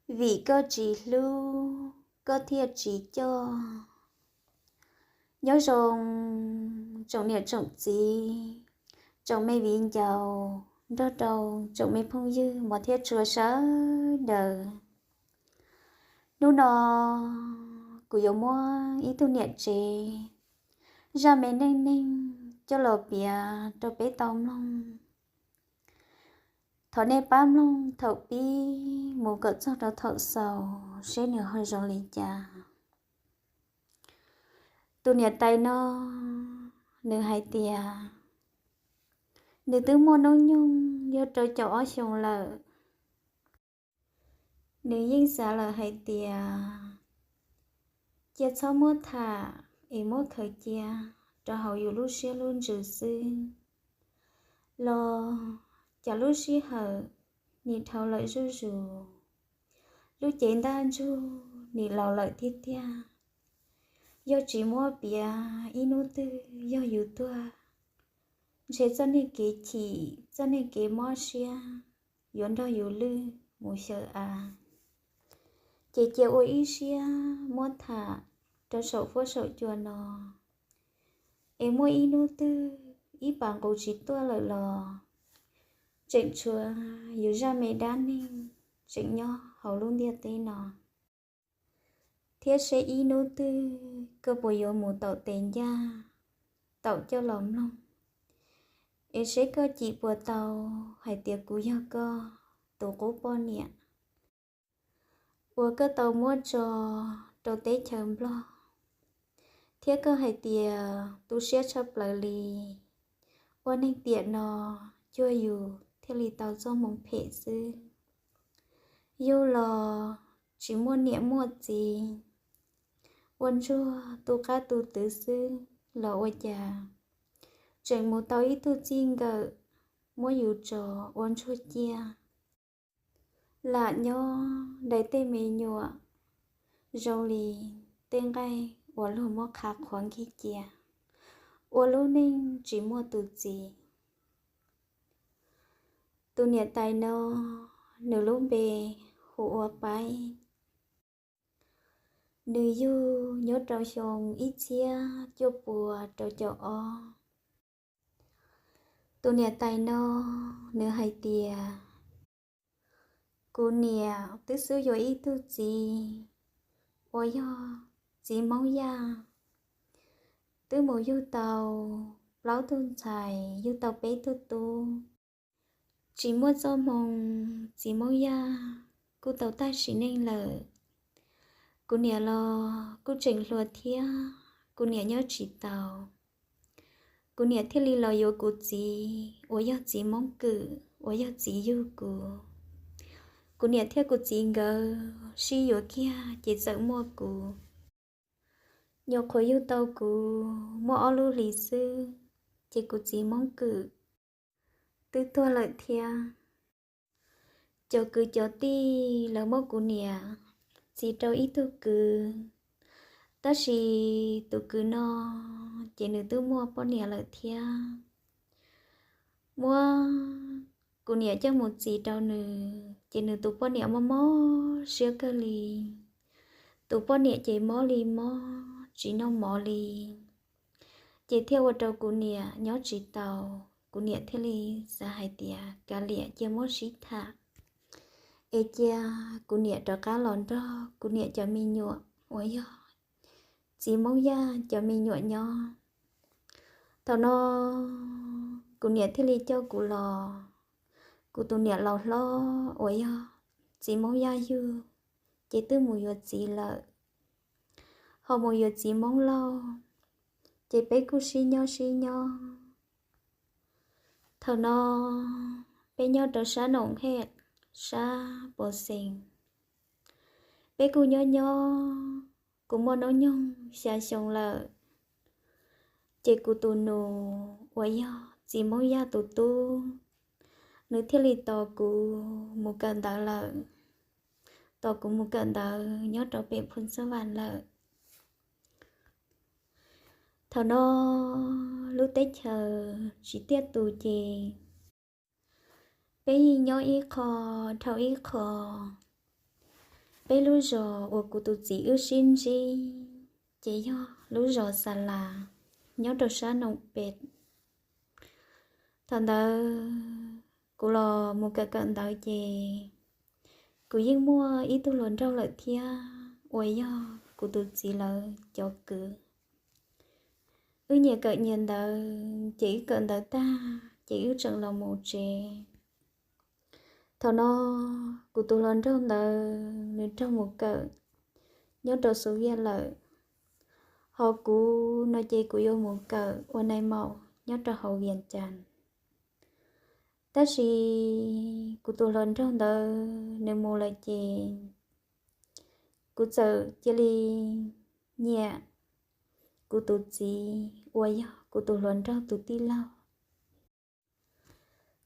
Vim koj tsis hlub, koj thiaj tsis coj. Nyob zoo tsoom niam tsoom txiv, tsoom me viv ncaus nrog rau tsoom me phooj ywg mos thiab tshua sawv daws. Hnub no kuv yuav muab ib tug niam tsev zaj me neej neeg coj los piav rau peb tau mloog. Thov nej pab mloog thaum pib mus kom txog rau thaum xaus seb nws ho zoo li cas. Tus niam tais no nws hais tias nws twb muaj hnub nyoog yog rau caum ob xyoos lawm. Nws yeej xav lawm hais tias cia txhob muab tham es muab khaws cia rau hauv yus lub siab lub ntsws xwb los cas lub sij hawm nim dhau lawm zuj zus, lub cev ntaj ntsug nim laus lawm tiag tiag. Yog tsis muab piav ib hnub twg yog yus tuag, ntshe txoj niag kev chim txoj niag kev mob siab yuav nrog yus lwj mus xyaw av. Ces cia ua ib siab muab tham rau saum fuab saum cua no, es muaj ib hnub twg ib pas nqus tsis tuaj lawm los tseem tshuav yus zaj me dab neeg tseem nyob hauv lub ntiaj teb no, thiab seb ib hnub twg koj puas yuav mus taum tes ncaj taum coj los mloog, es seb koj cim puas tau hais tias kuv yog koj tus qub poj niam uas koj tau muab tso rau teb chaws Nplog, thiab koj hais tias tu siab tshaj plaws li, ua neeg tiam no cuag yus thiaj li tau txoj hmoo phem xwb. Yug los tsis muaj niam muaj txiv, ua ntsuag tu qab tu twv xwb los ua cas tseem mus tau ib tug txij nkawm muab yus tso ua ntsuag ciaj, lam nyob daim tej me nyuam zoo li tej nqaij uas luag muab qhav qhuav nkig cia, ua lub neej tsis muaj tus txiv. Tus niam tais no nws lub npe hu ua Paib. Nws yug nyob rau xyoo ib txhiab cuaj pua rau caum ob. Tus niam tais no nws hais tias kuv niam twb xub yuav ib tug txiv uas yog txiv Hmoob Yaj, twb mus yug tau plaub tug ntxhais, yug tau peb tug tub. Tsis muaj txoj hmoo, txiv Hmoob Yaj kuj tau tag sim neej lawm. Kuv niam los kuj tseem hluas thiab, kuv niam nyob tsis tau. Kuv niam thiaj li los yuav kuv txiv uas yog txiv Hmoob Kwm uas yog txiv yug kuv. Kuv niam thiab kuv txiv nkawd sib yuav kiag ces txawm muaj kuv. Nyuam qhuav yug tau kuv muaj ob lub hlis xwb, ces kuv txiv Hmoob Kwm twb tuag lawm thiab. Cov kwv cov tij lawv muab kuv niam txis rau ib tug kwv, tab sis tus kwv no ces nws twb muaj poj niam lawm thiab. Muab kuv niam coj mus txis rau nws ces nws tus poj niam mob mob siab kawg li. Tus poj niam ces mob li mob tsis noj mov li, ces thiaj ua rau kuv niam nyob tsis tau. Kuv niam thiaj li xav hais tias kav liam cia muab sib tham, es cia kuv niam rov qab los nrog kuv niam cov me nyuam uas yog txiv Hmoob Yaj cov me nyuam nyob. Thaum no kuv niam thiaj li coj kuv los. Kuv tus niam laus hlob uas yog txiv Hmoob Yaj yug ces twb mus yuav txiv lawm, ho mus yuav txiv Hmoob Lauj, ces peb kuj sib nyob sib nyob. Thaum no peb nyob rau sab Noom Hej, sab Pov Xees. Peb kuj nyob nyob, kuv muaj hnub nyoog xya xyoo lawm, ces kuv tus nus uas yog txiv Hmoob Yaj tus tub, nws thiaj li tos kuv mus kawm ntawv lawm, tos kuv mus kawm ntawv nyob rau pem Phu Xab Vas lawm. Thaum no lub teb chaws tsis tiaj tus ces peb yeej nyob ib qho dhau ib qho. Peb lub zos uas kuv tus txiv wb sib ntsib ces yog lub zos Xa Las nyob rau sab Noom Pes. Thaum ntawd kuv los mus kawm kawm ntawv ces kuv yeej muaj ib tug hluas nraug lawm thiab uas yog kuv tus txiv lawv cov kwv. Wb nyias kawm nyias ntawv ces wb kawm ntawv tag ces wb tseem los mus tsev. Thaum no kuv tus hluas nraug ntawd nws raug mus kawm nyob rau Xus Viaj lawm, ho kuv no ces kuv yuav mus kawm ua nai maum nyob rau hauv Vias Cas. Tab sis kuv tus hluas nraug ntawd nws mus lawm ces kuv txawm cia li nyiam kuv tus txiv uas yog kuv tus hluas nraug tus tij laug.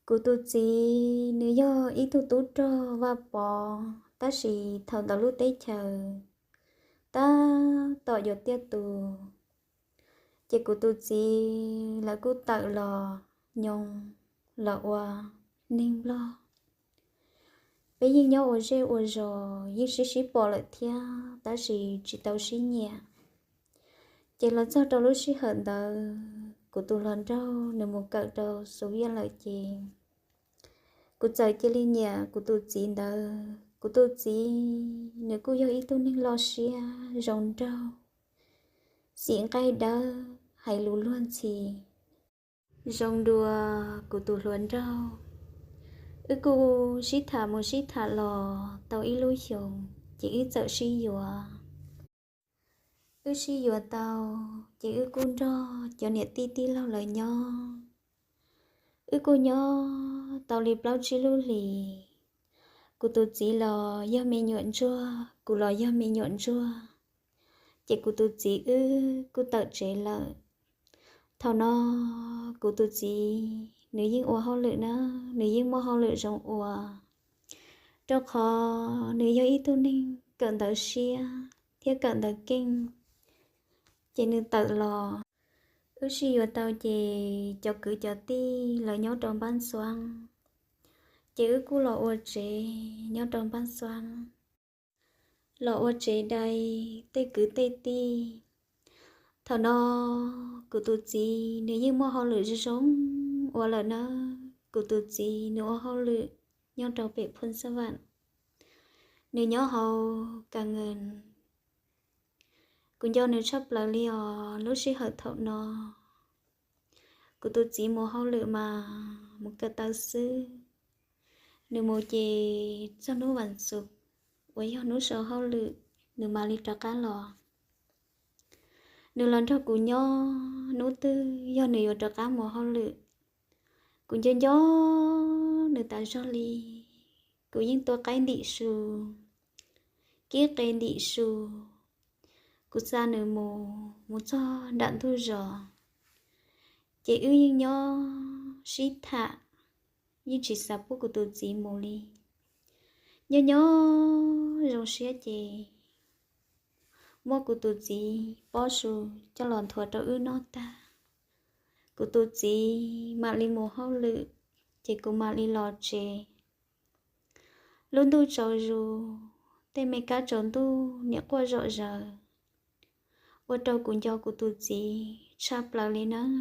Kuv tus txiv nws yog ib tug tub rog Vaj Pov, tab sis thaum ntawd lub teb chaws tab tom yuav tiaj tus, ces kuv tus txiv lawv kuj tawm los nyob los ua neeg Nplog. Peb yeej nyob ua zej ua zos, yeej sib sib pom lawm thiab tab sis tsis tau sib nyiam. Ces los txog rau lub sij hawm ntawd kuv tus hluas nraug nws mus kawm rau Xus Viaj lawm ces kuv txawm cia li nyiam kuv tus txiv ntawd. Kuv tus txiv nws kuj yog ib tug neeg loj siab zoo nraug, xim nqaij dawb, hais lus luag ntxhi, zoo dua kuv tus hluas nraug. Wb kuj sib tham mus sib tham los tau ib lub xyoos ces wb txawm sib yuav. Wb sib yuav tau ces wb kuj nrog cov niam tij tij laug lawv nyob. Wb kuj nyob tau li plaub tsib lub hlis. Kuv tus txiv los yog me nyuam ntsuag, kuv los yog me nyuam ntsuag, ces kuv tus txiv wb kuj tawm tsev lawm. Thaum no kuv tus txiv nws yeej ua hauj lwm na, nws yeej muaj hauj lwm zoo ua, rau qhov nws yog ib tug neeg kawm ntawv siab thiab kawm ntawv keej. Ces nws tawm los, wb sib yuav tau ces cov kwv cov tij lawv nyob rau Npab Xuab, ces wb kuj los ua tsev nyob rau Npab Xuab, los ua tsev dai tej kwv tej tij. Thaum no kuv tus txiv nws yeej muaj hauj lwm zoo zoo ua lawm na. Kuv tus txiv nws ua hauj lwm nyob rau pem Phoo Xab Vam, nws nyob hauv Kas Nkees. Kuv nco nws tshaj plaws li os, lub sij hawm thaum no kuv tus txiv mus hauj lwm mas mus kawm taw xwb. Nws mus ces txog hnub vas xuv uas yog hnub sau hauj lwm, nws mam li rov qab los. Nws los nrog kuv nyob, hnub twg yog nws yuav rov qab mus hauj lwm, kuv nco nco nws tas zog li. Kuv yeej tua qaib ntim su, kib qe ntim su, kuv xa nws mus, mus txog nram ntug zos, ces wb yeej nyob sib tham, yeej tsis xav pub kuv tus txiv mus li. Nyob nyob zoo siab ces muab kuv tus txiv pob su coj los nthuav rau wb noj tag, kuv tus txiv mam li mus hauj lwm, ces kuv mam li los tsev. Lub ntuj tsaus zus, tej me kab tsaus ntuj niam quaj zom zaws, ua rau kuv nco kuv tus txiv tshaj plaws li nawb.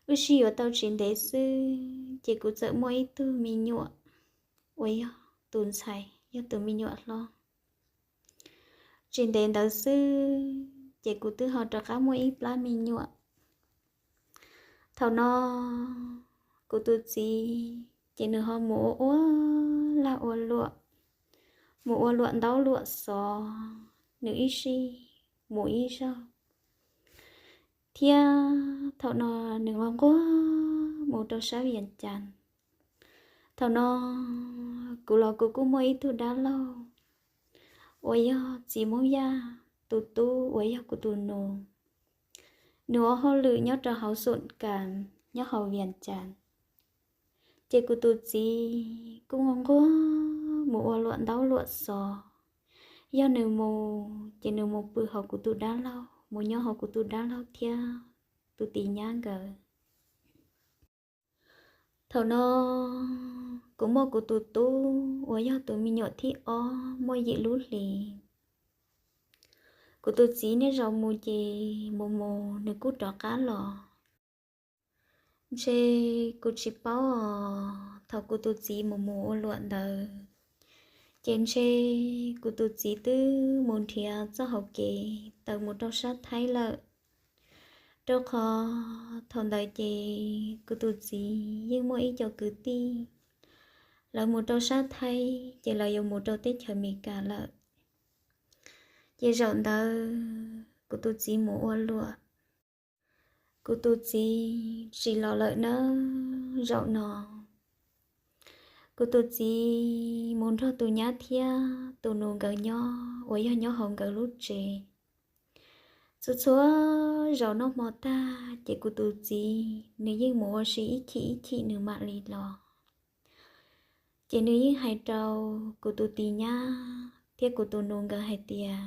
Wb sib yuav tau tsis ntev xwb ces kuv txawm muaj ib tug me nyuam uas yog tus ntxhais, yog tus me nyuam hlob. Tsis ntev ntawd xwb ces kuv twb ho rov qab muaj ib plab me nyuam. Thaum no kuv tus txiv ces nws ho mus ua ua lag ua luam, mus ua luam ntaub luam xov, nws ib sij mus ib zaug. Thiab thaum no nws nquag nquag mus rau sab Vias Cas. Thaum no kuv los kuv kuj muaj ib tug dab laug uas yog txiv Hmoob Yaj tus tub uas yog kuv tus nus. Nws ua hauj lwm nyob rau hauv Xoom Kas nyob hauv Vias Cas. Ces kuv tus txiv kuj nquag nquag mus ua luam ntaub luam xov. Yog nws mus ces nws mus pw hauv kuv tus dab laug, mus nyob hauv kuv tus dab laug thiab tus tis nyab nkawd. Thaum no kuv muaj kuv tus tub uas yog tus me nyuam thib ob muaj yim lub hli. Kuv tus txiv niaj zaus mus ces mus mus nws kuj rov qab los. Ntshe kuv tsis paub os, thaum kuv tus txiv mus mus ua luam ntawd, ces ntshe kuv tus txiv twb mus nrhiav txoj hauv kev tawm mus rau sab Thaib lawm. Rau qhov thaum ntawd ces kuv tus txiv yeej muaj ib co kwv tij, lawv mus rau sab Thaib ces lawv yuav mus rau teb chaws Amelikas lawm. Ces zaum ntawd kuv tus txiv mus ua luam, kuv tus txiv tsis los lawm nawb. Zaum no kuv tus txiv mus nrog tus nyab thiab tus nus nkawd nyob uas yog nyob hauv nkawd lub tsev. Txhua txhua zaus noj hmo tag ces kuv tus txiv nws yeej mus ua si ib chim ib chim nws mam li los. Ces nws yeej hais rau kuv tus tij nyab thiab kuv tus nus nkawd hais tias,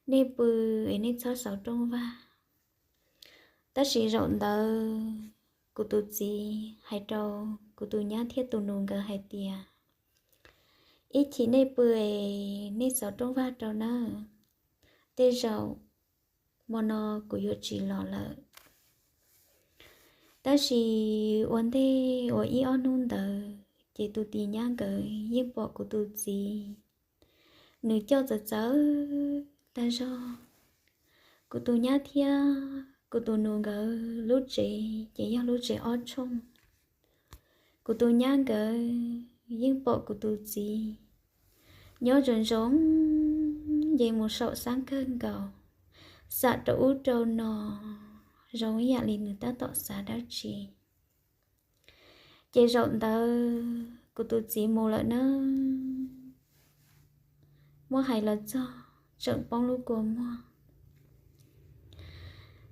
nej pw es nej txhob xauv rooj vag. Tab sis zaum ntawd kuv tus txiv hais rau kuv tus nyab thiab tus nus nkawd hais tias, ib chim nej pw es nej xauv rooj vag rau nawb, tej zaum hmo no kuv yuav tsis los lawm. Tab sis ua ntej uas ib ob hnub ntawd ces tus tij nyab nkawd yeej pom kuv tus txiv nws coj txawv txawv tag zog. Kuv tus nyab thiab kuv tus nus nkawd lub tsev ces yog lub tsev ob tshooj. Kuv tus nyab nkawd yeej pom kuv tus txiv nyob zoo zoo, ces mus saum xab kawg nkaus, xam rau ub rau no, zoo ib yam li nws tab tom xav dab tsi. Ces zaum ntawd kuv tus txiv mus lawm nawb. Muab hais los txog tseem poob lub kua muag.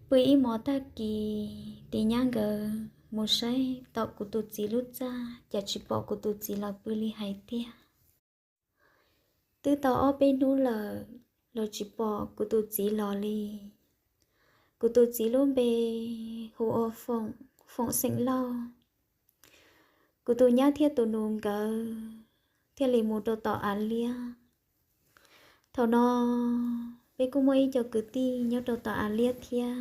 Pw ib hmos tag kis, tij nyab nkawd mus saib tom kuv tus txiv lub txaj, cas tsis pom kuv tus txiv los pw li hais tiag. Twb tau ob peb hnub lawm los tsis pom kuv tus txiv los li. Kuv tus txiv lub npe hu ua Foom, Foom xeem Lauj. Kuv tus nyab thiab tus nus nkawd thiaj li mus rau tom Av Liab. Thaum no peb kuj muaj ib co kwv tij nyob rau tom Av Liab thiab.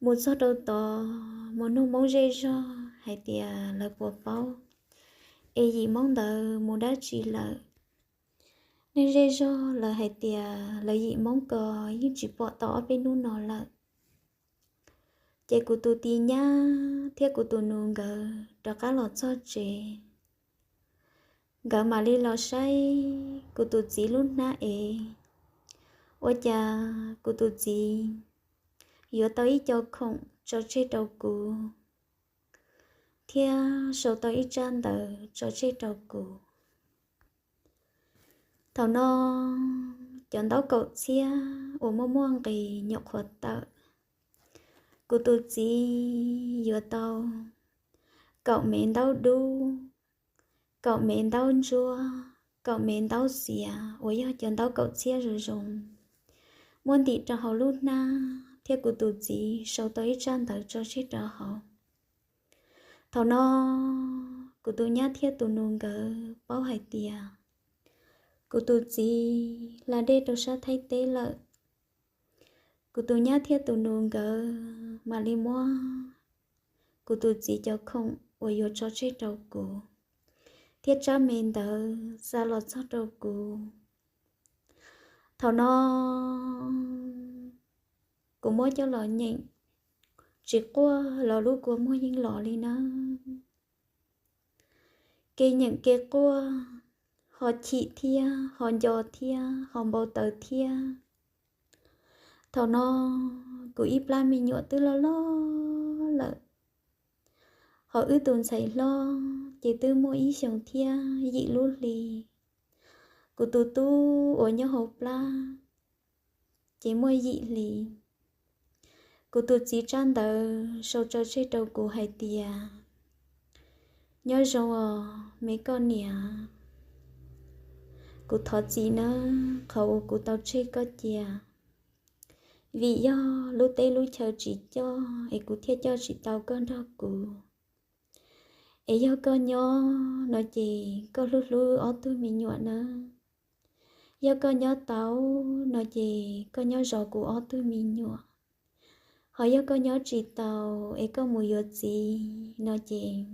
Mus txog rau tod mus nug Hmoob zej zog hais tias lawv puas paub es yim Hmoob ntawd mus dab tsi lawm. Neeg zej zog lawv hais tias lawv yim Hmoob ko yeej tsis pom tau ob peb hnub no lawm. Ces kuv tus tij nyab thiab kuv tus nus nkawd rov qab los txog tsev, nkawd mam li los saib kuv tus txiv lub hnab ev, ua cas kuv tus txiv yuav tau ib co khoom tso tseg rau kuv thiab sau tau ib tsab ntawv tso tseg rau kuv. Thaum no cov ntaub kaum txhiab uas muaj muaj nqis nyuam qhuav tawm, kuv tus txiv yuav tau kaum mev ntaub dub, kaum mev ntaub ntsuab, kaum mev ntaub xiav uas yog cov ntaub kaum txhiab zoo zoo, muab ntim rau hauv lub hnab thiab kuv tus txiv sau tau ib tsab ntawv tso tseg rau hauv. Thaum no kuv tus nyab thiab tus nus nkawd paub hais tias kuv tus txiv hla dej rau sab Thaib teb lawm. Kuv tus nyab thiab tus nus nkawd mam li muab kuv tus txiv cov khoom uas yuav tso tseg rau kuv thiab tsab me ntawv xa los txog rau kuv. Thaum no kuv muab coj los nyeem, tsis quaj los lub kua muag yeej los li nawb. Kev nyeem kev quaj, ho chim thiab ho nco thiab ho npau taws thiab. Thaum no kuv ib plab me nyuam twb loj loj lawm, ho wb tus ntxhais hlob ces twb muaj ib xyoos thiab yim lub hli. Kuv tus tub uas nyob hauv plab ces muaj yim hli. Kuv tus txiv tsab ntawv sau tso tseg rau kuv hais tias, nyob zoo os me koj niam, kuv thov txim nawb qhov uas kuv tau tseg koj cia, vim yog lub teb lub chaw tsis coj es kuv thiaj coj tsis tau koj nrog kuv. Es yog koj nyob no ces koj hlub hlub ob tug me nyuam nawb. Yog koj nyob tau no ces koj nyob zov kuv ob tug me nyuam. Ho yog koj nyob tsis tau es koj mus yuav txiv no ces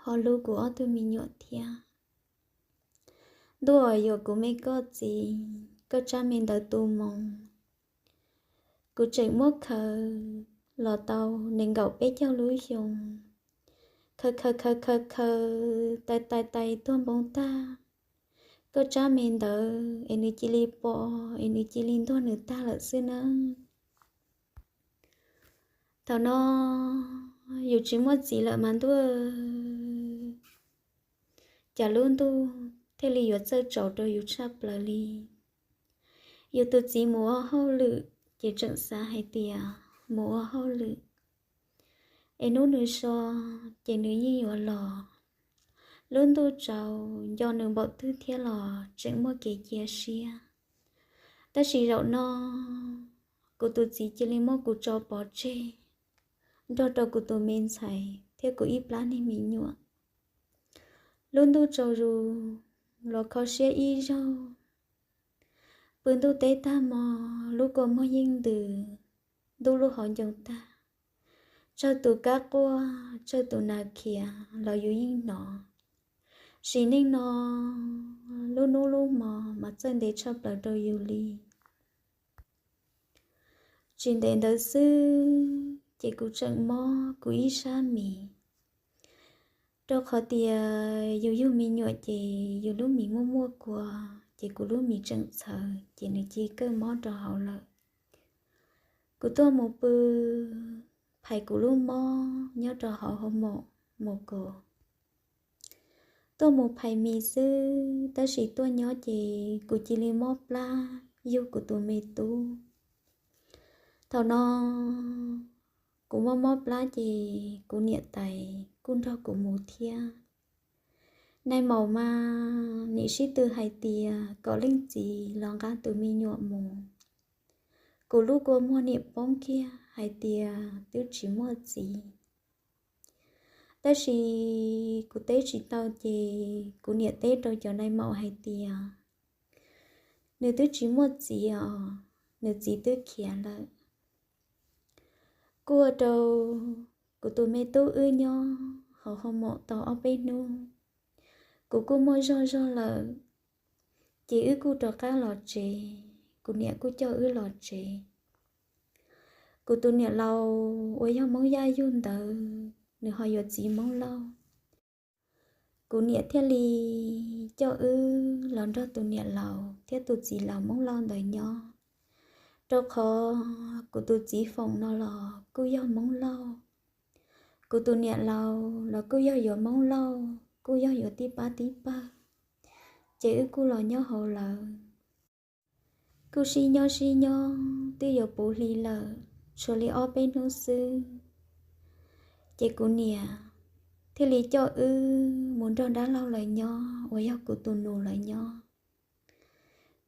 ho hlub kuv ob tug me nyuam thiab. Ntuj, yuam kuv me koj txiv, koj tsab me ntawv tu moo. Kuv tseem muab khaws los tau nees nkaum peb caug lub xyoo, khaws khaws khaws khaws khaws tais tais tais tuag npoo tag. Koj tsab me ntawv es nws cia li pom es nws cia li ntuag nws tag lawm xwb nawb. Thaum no yus tsis muaj txiv lawm mas ntuj, cas lub ntuj thiaj li yuav txawj tsaus rau yus tshaj plaws li. Yus tus txiv mus ua hauj lwm ces tseem xav hais tias mus ua hauj lwm es hnub nws so ces nws yeej yuav los. Lub ntuj tsaus nco nws npaum twg thiab los tseem muaj kev cia siab. Tab sis zaum no kuv tus txiv cia li muab kuv tso pov tseg nrog rau kuv tus me ntxhais thiab kuv ib plab niag me nyuam. Lub ntuj tsaus zus los kho siab ib zaug. Pw ntuj teb tag hmo, lub kua muag yeej ntws, ntuj lub hauv ncoo tag. Tsawg tus kab quaj, tsawg tus nas khiav los yus yeej hnov. Sim neej no lub hnub lub hmo mas txawj ntev tshaj plaws rau yus li. Tsis ntev ntawd xwb ces kuv tseem mob kuv ib sab mis, rau qhov tias yus yug me nyuam ces yus lub mis muaj muaj kua, ces kuv lub mis tseem txhawv ces nws cia li kawj mob rau hauv lawm. Kuv tuaj mus pw phais kuv lub mob nyob rau hauv hoo mom mus kom tuaj mus phais mis xwb, tab sis tuaj nyob ces kuv cia li mob plab yug kuv tus me tub. Thaum no kuv mob mob plab ces kuv niam tais kuj nrog kuv mus thiab. Nais maum mas nim sib tw hais tias kom leej txiv los nqa tus me nyuam mus. Kuv lub kua muag nim poob kiag hais tias twb tsis muaj txiv. Tab sis kuv teb tsis tau ces kuv niam teb rau cov nais maum hais tias nws twb tsis muaj txiv os, nws txiv twb khiav lawm. Kuj ua rau kuv tus me tub wb nyob hauv hoo mom tau ob peb hnub, kuv kuj muaj zog zog lawm, ces wb kuj rov qab los tsev, kuv niam kuj coj wb los tsev. Kuv tus niam laus uas yog Hmoob Yaj yug ntawd nws ho yuav txiv Hmoob Lauj. Kuv niam thiaj li coj wb los nrog tus niam laus thiab tus txiv laus Hmoob Lauj ntawd nyob, rau qhov kuv tus txiv Foom no los kuj yog Hmoob Lauj, kuv tus niam laus los kuj yog yuav Hmoob Lauj, kuj yog yuav tib pab tib pawg, ces wb kuj los nyob hauv lawv. Kuj sib nyob sib nyob twb yuav puv hli lawm, tshuav li ob peb hnub xwb, ces kuv niam thiaj li coj wb mus nrog dab laug lawv nyob uas yog kuv tus nus lawv nyob.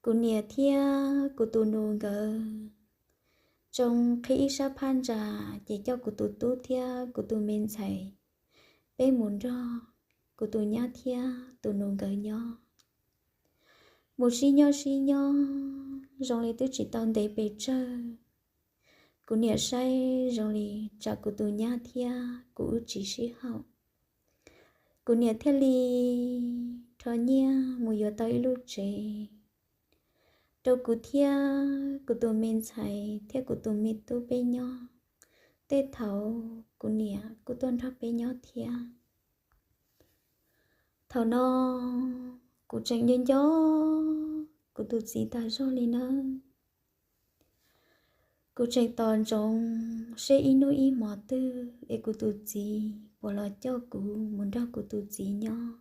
Kuv niam thiab kuv tus nus nkawd tsoo qhib ib sab phab ntsa, ces coj kuv tus tub thiab kuv tus me ntxhais peb mus nrog kuv tus nyab thiab tus nus nkawd nyob. Mus sib nyob sib nyob zoo li twb tsis tau ntev pes tsawg, kuv niam saib zoo li tsam kuv tus nyab thiab kuv wb tsis sib haum. Kuv niam thiaj li rho nyiaj mus yuav tau ib lub tsev rau kuv thiab kuv tus me ntxhais thiab kuv tus me tub peb nyob. Tej thaum kuv niam kuj tuaj nrog peb nyob thiab. Thaum no kuv tseem nco nco kuv tus txiv tas zog li nawb. Kuv tseem tos ntsoov seb ib hnub ib hmo twg es kuv tus txiv puas los coj kuv mus nrog kuv tus txiv nyob.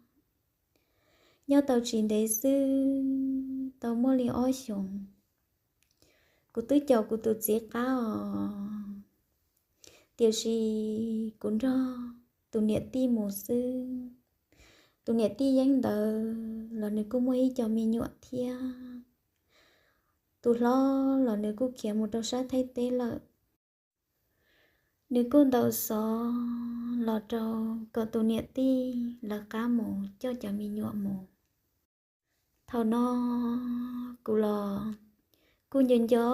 Nyob tau tsis ntev xwb, tau muaj li ob xyoos, kuv twb caum kuv tus txiv qab os, tiam sis kuv nrog tus niam tij mus xwb. Tus niam tij yeeb ntawd los nws kuj muaj ib co me nyuam thiab. Tus hlob los nws kuj khiav mus rau sab Thaib teb lawm. Nws kuj ntaus xov los rau kom tus niam tij lawv qab mus coj cov me nyuam mus. Thaum no kuv los kuj nco nco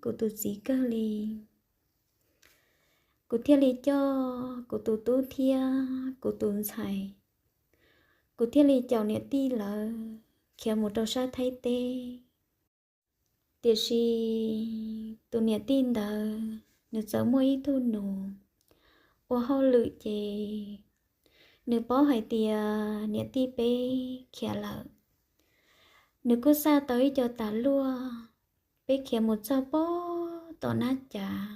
kuv tus txiv kawg li. Kuv thiaj li coj kuv tus tub thiab kuv tus ntxhais, kuv thiaj li caum niam tij lawv khiav mus rau sab Thaib teb. Tiam sis tus niam tij ntawd nws txawm muaj ib tug nus ua hauj lwm ces nws paub hais tias niam tij peb khiav lawm. Nws kuj xa tau ib co tas luaj, peb khiav mus txog pem tom Nab Cav,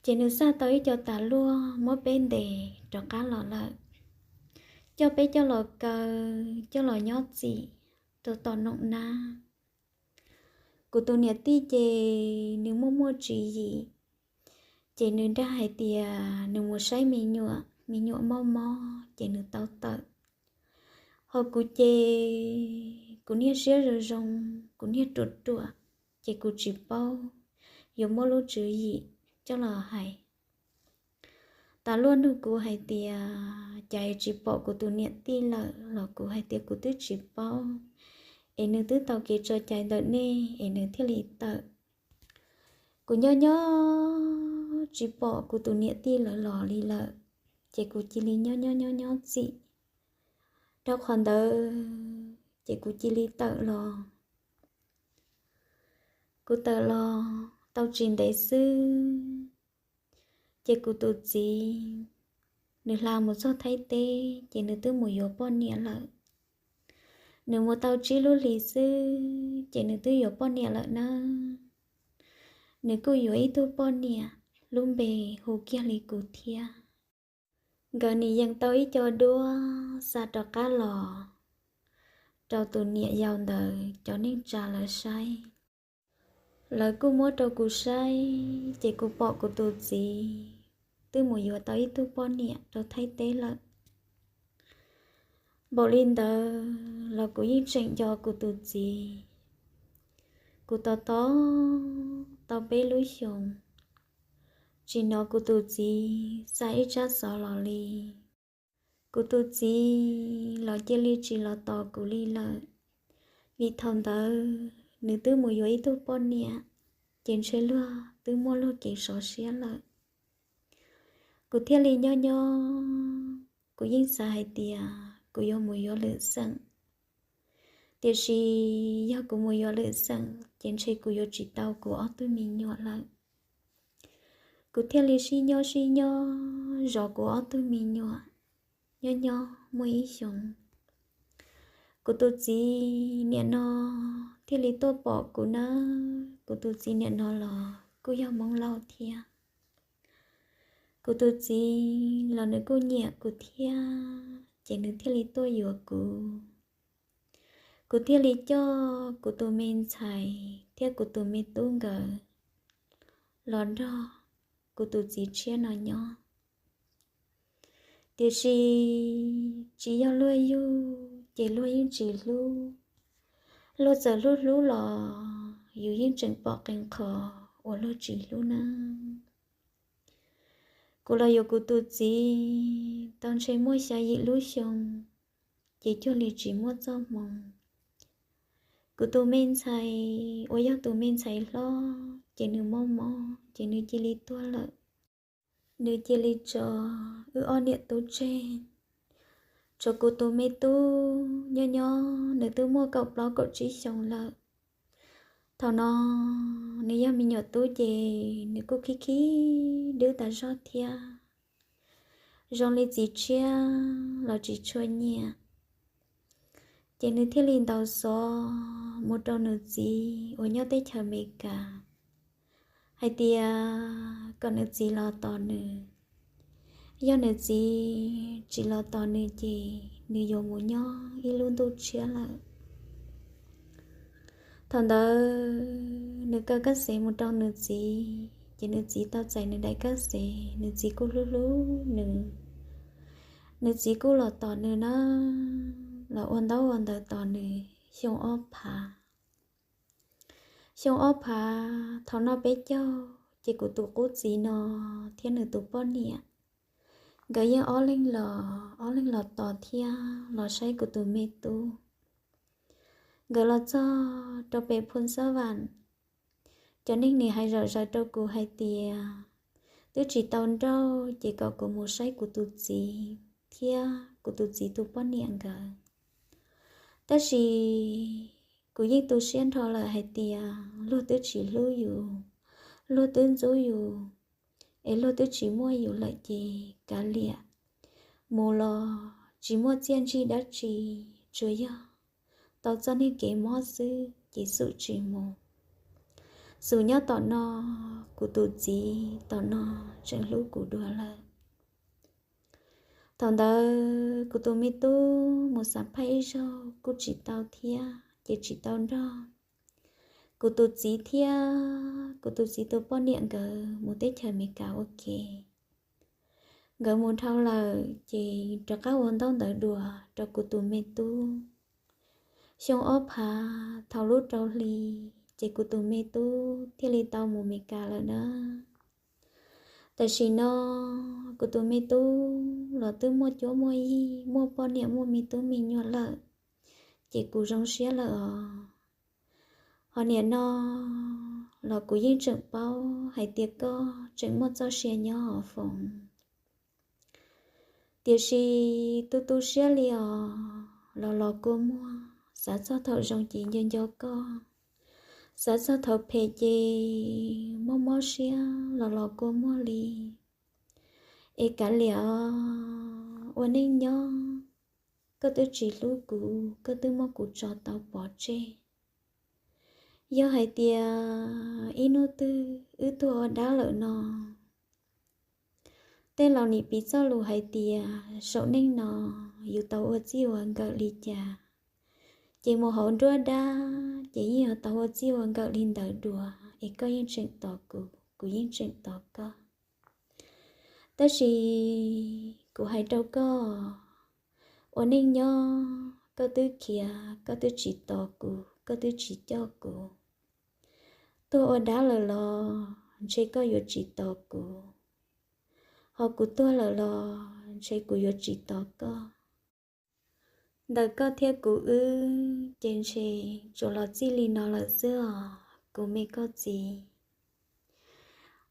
ces nws xa tau ib co tas luaj muab peb ntes rov qab los lawm, coj peb coj los kaw, coj los nyob txim rau tom Noom Nab. Kuv tus niam tij ces nws muaj muaj tswv yim, ces nws dag hais tias nws mus saib me nyuam, me nyuam mob mob ces nws tau tawm. Ho kuv ces kuv niag siab zoo zoo, kuv niag ruam ruam, ces kuv tsis paub yuav muab lub tswv yim coj los hais. Tas luaj nug kuv hais tias cas tsis pom kuv tus niam tij lawm los kuv hais tias kuv twb tsis paub, es nws twb tau kev tso cai ntawm nej es nws thiaj li tawm. Kuv nyob nyob tsis pom kuv tus niam tij lawv los li lawm, ces kuv cia li nyob nyob nyob nyob txim. Dhau qhov ntawd ces kuv cia li tawm los. Kuv tawm los tau tsis ntev xwb, ces kuv tus txiv nws hla mus txog Thaib teb ces nws twb mus yuav poj niam lawm. Nws mus tau tsib lub hlis xwb ces nws twb yuav poj niam lawm nawb. Nws kuj yuav ib tug poj niam lub npe hu kiag li kuv thiab. Nkawd nim yees tau ib co duab xa rov qab los rau tus niam yau ntawd cov neej tsa lawv saib. Lawv kuj muab rau kuv saib ces kuv pom kuv tus txiv twb mus yuav tau ib tug poj niam rau Thaib teb lawm. Npaum li ntawd los kuv yeej tseem nco kuv tus txiv. Kuv tos tos tau peb lub xyoos, tsis hnov kuv tus txiv xa ib tsab xov los li. Kuv tus txiv los cia li tsis los tos kuv li lawm, vim thaum ntawd nws twb mus yuav ib tug poj niam, ces ntshe luag twb muaj luag kev sov siab lawm. Kuv thiaj li nyob nyob, kuv yeej xav hais tias kuv yuav mus yuav lwm xeem, tiam sis yog kuv mus yuav lwm xeem ces ntshe kuv yuav tsis tau kuv ob tug me nyuam lawm. Kuv thiaj li sib nyob sib nyob zov kuv ob tug me nyuam. Nyob nyob muaj ib xyoos, kuv tus txiv niam no thiaj li tuaj pom kuv nawb. Kuv tus txiv niam no los kuj yog Hmoob Lauj thiab. Kuv tus txiv los nws kuj nyiam kuv thiab, ces nws thiaj li tuaj yuav kuv. Kuv thiaj li coj kuv tus me ntxhais thiab kuv tus me tub nkawd los nrog kuv tus txiv tshiab no nyob. Tiam sis tsis yog luag yug ces luag yeej tsis hlub. Luag txawm hlub hlub los yus yeej tseem pom qee qho uas luag tsis hlub nawb. Kuv los yuav kuv tus txiv tau ntshe muaj xya yim lub xyoo, ces cuag li tsis muaj txoj hmoo. Kuv tus me ntxhais uas yog tus me ntxhais hlob ces nws mob mob ces nws cia li tuag lawm. Nws cia li tso wb ob niam tub tseg. Tshuav kuv tus me tub nyob nyob nws twb muaj kaum plaub kaum tsib xyoo lawm. Thaum no nws yog me nyuam tub ces nws kuj khib khib dwb tas zog thiab. Zoo li txiv tshiab los tsis tshua nyiam, ces nws thiaj li ntaus xov mus rau nws txiv uas nyob teb chaws Amelikas hais tias kom nws txiv los tos nws. Yog nws txiv tsis los tos nws ces nws yuav mus nyob ib lub ntuj tshiab lawm. Thaum ntawd nws kaw kab xev mus rau nws txiv, ces nws txiv tau txais nws daim kab xev, nws txiv kuj hlub hlub nws. Nws txiv kuj los tos nws na, los ua ntaub ua ntawv tos nws xyoo ob phav. Xyoo ob phav thaum noj peb caug ces kuv tus qub txiv no thiab nws tus poj niam, nkawd yeej ob leeg los, ob leeg los tos thiab los saib kuv tus me tub. Nkawd los txog rau pem Phoo Xab Vam, cov neeg nim hais zom zaws rau kuv hais tias twb tsis tau nrauj ces kom kuv mus saib kuv tus txiv thiab kuv tus txiv tus poj niam nkawd. Tab sis kuv yeej tu siab nrho lawm hais tias luag twb tsis hlub yus, luag twb ntxub yus, es luag twb tsis muaj yus lawm ces kav liam, mus los tsis muaj txiaj ntsig dab tsi, tsuas yog tau txoj niag kev mob xwb ces xum tsis mus. Xum nyob tom no, kuv tus txiv tom no tseem hlub kuv dua lawm. Thaum ntawd kuv tus me tub mus xam phaj ib zaug kuj tsis tau thiab ces tsis tau nrauj. Kuv tus txiv thiab kuv tus txiv tus poj niam nkawd mus teb chaws Amelikas ua ke. Nkawd mus dhau lawm ces rov qab ua ntaub ntawv dua rau kuv tus me tub. Xyoo ob phav thaum lub rau hli ces kuv tus me tub thiaj li tau mus Amelikas lawm na. Tam sim no kuv tus me tub los twb muaj cuab muaj yig, muaj poj niam muaj me tub me nyuam lawm, ces kuv zoo siab lawm os. Ho niam no los kuv yeej tseem paub hais tias koj tseem muaj txoj sia nyob hauv foom. Tiam sis tu tu siab li os, los los kua muag, xav txog thaum zoo ces nco nco koj, xav txog thaum phem ces mob mob siab los los kua muag li. Es kav liam os, ua neej nyob, koj twb tsis hlub kuv, koj twb muab kuv tso tau pov tseg. Yog hais tias ib hnub twg wb tuag ua dab lawm no, tej laus nim piv txoj lus hais tias saum neej no yus tau ua txij ua nkawm li cas, ces mus hauv nruab dab ces yeej yuav tau ua txij ua nkawm li ntawd dua. Es koj yeej tseem tos kuv, kuv yeej tseem tos koj. Tab sis kuv hais rau koj, ua neej nyob koj twb khiav, koj twb tsis tos kuv, koj twb tsis coj kuv. Tuag ua dab lawm los ntshe koj yuav tsis tos kuv, ho kuv tuag lawm los ntshe kuv yuav tsis tos koj. Ntawm koj thiab kuv wb ces ntshe tsuas los txij li no lawm xwb os kuv me koj txiv.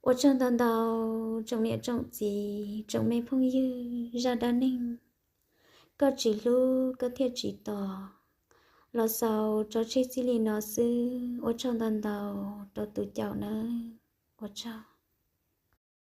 Ua tsaug ntau ntau tsoom niam tsoom txiv, tsoom me phooj ywg, zaj dab neeg koj tsis hlub koj thiaj tsis tos los xaus tso tseg txij li no xwb. Ua tsaug ntau ntau rau tus caum nawb. Ua tsaug.